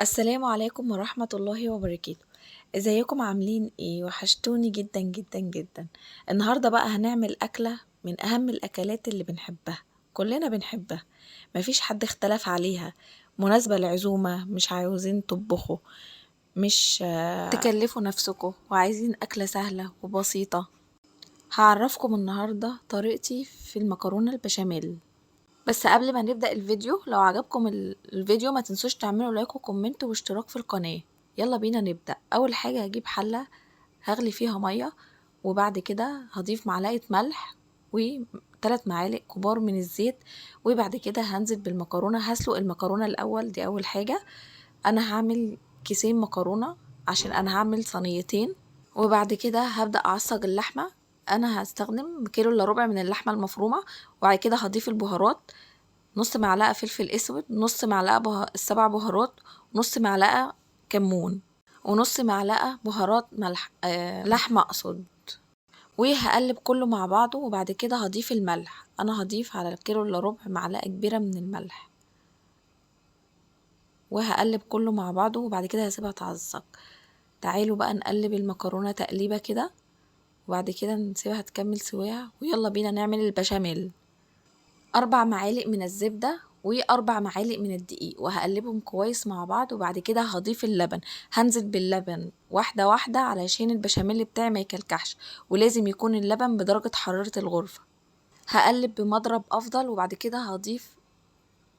السلام عليكم ورحمة الله وبركاته. ازيكم عاملين ايه؟ وحشتوني جدا جدا جدا. النهاردة بقى هنعمل أكلة من أهم الأكلات اللي بنحبها، كلنا بنحبها، مفيش حد اختلف عليها. مناسبة لعزومة، مش عاوزين تطبخوا، مش تكلفوا نفسكم، وعايزين أكلة سهلة وبسيطة. هعرفكم النهاردة طريقتي في المكرونة البشاميل. بس قبل ما نبدأ الفيديو، لو عجبكم الفيديو ما تنسوش تعملوا like و comment واشتراك في القناة. يلا بينا نبدأ. أول حاجة هجيب حلة هغلي فيها مية، وبعد كده هضيف معلقة ملح وتلات معالق كبار من الزيت، وبعد كده هنزل بالمكرونة. هسلق المكرونة الأول، دي أول حاجة. أنا هعمل كيسين مكرونة عشان أنا هعمل صينيتين. وبعد كده هبدأ أعصج اللحمة. أنا هستخدم كيلو إلا ربع من اللحمة المفرومة. وبعد كده هضيف البهارات، نص معلقة فلفل أسود، نص معلقة السبع بهارات، نص معلقة كمون، ونص معلقة بهارات ملح، لحمة أقصد. وهقلب كله مع بعضه. وبعد كده هضيف الملح. أنا هضيف على الكيلو إلا ربع معلقة كبيرة من الملح، وهقلب كله مع بعضه. وبعد كده هسيبها تعصج. تعالوا بقى نقلب المكرونة تقليبة كده، وبعد كده نسيبها تكمل سواها. ويلا بينا نعمل البشاميل. 4 معالق من الزبدة وأربع معالق من الدقيق، وهقلبهم كويس مع بعض. وبعد كده هضيف اللبن. هنزل باللبن واحدة واحدة علشان البشاميل بتاعي ما يكلكعش، ولازم يكون اللبن بدرجة حرارة الغرفة. هقلب بمضرب أفضل. وبعد كده هضيف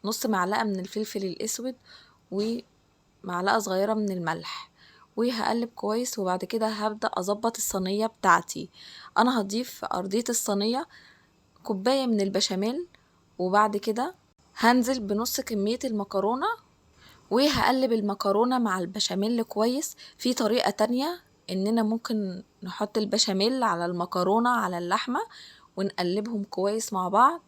نص معلقة من الفلفل الأسود ومعلقة صغيرة من الملح، وهقلب كويس. وبعد كده هبدأ أظبط الصينية بتاعتي. أنا هضيف في أرضية الصينية كوباية من البشاميل، وبعد كده هنزل بنص كمية المكرونة، وهقلب المكرونة مع البشاميل كويس. في طريقة تانية إننا ممكن نحط البشاميل على المكرونة على اللحمة ونقلبهم كويس مع بعض،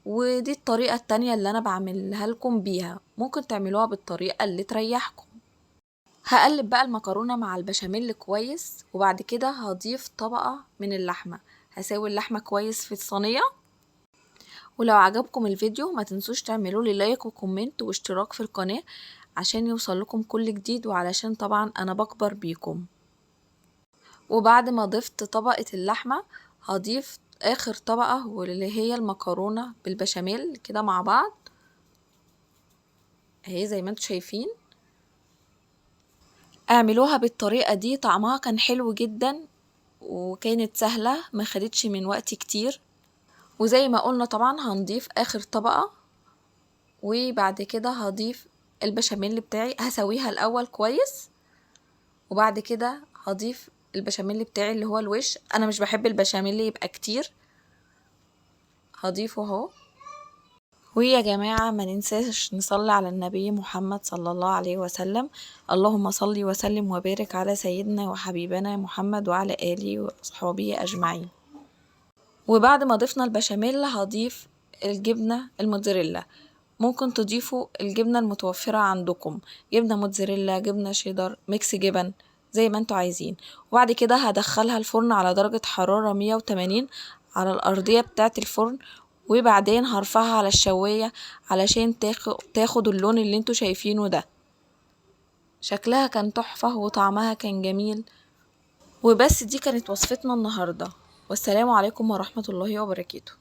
ودي الطريقة التانية اللي أنا بعملها لكم بيها. ممكن تعملوها بالطريقة اللي تريحكم. هقلب بقى المكرونة مع البشاميل كويس، وبعد كده هضيف طبقة من اللحمة. هساوي اللحمة كويس في الصينية. ولو عجبكم الفيديو ما تنسوش تعملوا لي like و comment واشتراك في القناة عشان يوصل لكم كل جديد، وعلشان طبعا انا بكبر بيكم. وبعد ما ضفت طبقة اللحمة هضيف اخر طبقة واللي هي المكرونة بالبشاميل كده مع بعض اهي زي ما انتم شايفين. اعملوها بالطريقة دي، طعمها كان حلو جدا وكانت سهلة، ما خدتش من وقت كتير. وزي ما قلنا طبعا هنضيف اخر طبقة، وبعد كده هضيف البشاميل بتاعي. هسويها الاول كويس، وبعد كده هضيف البشاميل بتاعي اللي هو الوش. انا مش بحب البشاميل يبقى كتير، هضيفه اهو. ويا جماعة ما ننساش نصلي على النبي محمد صلى الله عليه وسلم. اللهم صل وسلم وبارك على سيدنا وحبيبنا محمد وعلى آله وأصحابه أجمعين. وبعد ما ضفنا البشاميل هضيف الجبنة الموتزاريلا. ممكن تضيفوا الجبنة المتوفرة عندكم، جبنة موتزاريلا، جبنة شيدر، mix جبن، زي ما انتوا عايزين. وبعد كده هدخلها الفرن على درجة حرارة 180 على الأرضية بتاعة الفرن، وبعدين هرفعها على الشواية علشان تاخد اللون اللي انتوا شايفينه ده. شكلها كان تحفة وطعمها كان جميل. وبس دي كانت وصفتنا النهاردة، والسلام عليكم ورحمة الله وبركاته.